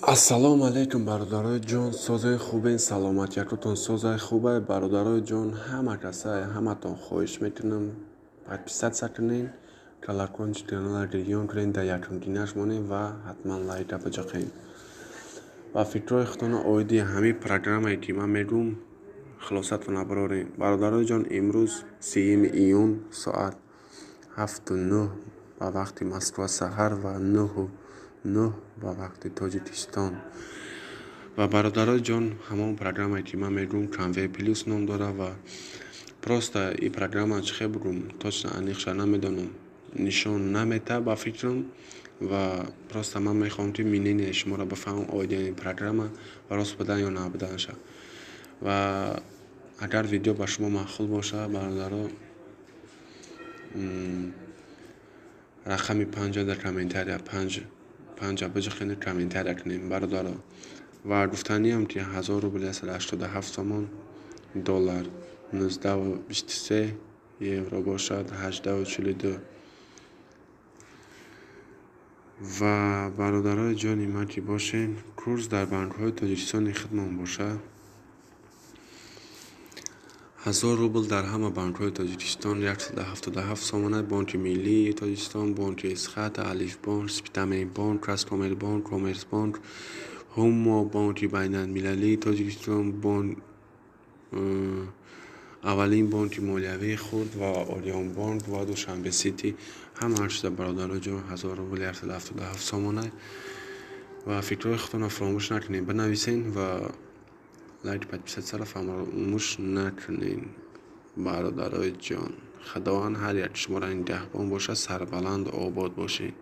Ассалому алайкум, бародарои ҷон, созои хубен, саломатиякотон созаи хубай, бародарои ҷон, ҳама касай, ҳаматон хоҳиш мекунам, подписаться кунен, колокольчик канала гирён кунен, дар якумгинаш монен ва ҳатман лайка биҷақен. Ва фикрҳои худтонро оиди ҳамин программае, ки ман мегӯм, хулосатона барорем. Бародарои ҷон, имрӯз 30 июн, соат 7:09 ба вақти Москва саҳар ва 9:09 ба вақти Тоҷикистон. Ва, бародарои ҷон, ҳамон программае, ки ман мегӯм, Конвей Плюс ном дорад. Ва просто и программа, чӣ хел бигӯм, точно аниқша намедонам, нишон наметаҳад ба фикрам. Ва просто ман мехоҳам, ки мнение шуморо бифаҳмам оиди ин программа рост будан ё набуданаша. Ва агар видео ба шумо маъқул бошад, бародаро, рақами панҷа дар комментария панҷ панҷа биҷиқед, комментария кунем, бародаро. Ва гуфтаниам, ки 1000 рубл 187 сомон, доллар 19,23, евро бошад 18,42. Ва, бародарои ҷони ман, ки бошем, курс дар банкҳои Тоҷикистони худмон бошад, 1000 рубл дар ҳама банкҳои Тоҷикистон 177 сомона: Бонки миллии Тоҷикистон, Бонки Эсхата, Алифбонк, Спитаменбонк, Казкоммербонк, Коммерсбонк, Ҳумо, Бонки байналмилалии Тоҷикистон, аввалин бонки молиявии хурд ва Ориёнбонк ва Душанбе Сити. Ҳамааш шуда, бародарои ҷон, 1000 рубл 177 сомона. Ва фикрҳои худтонро фаромӯш накунед бинависен ва лайк, подписаться ро фаромӯш накунед. Бародарои ҷон, Худованд ҳар як шуморо нигаҳбон бошад, сарбаланду обод бошед.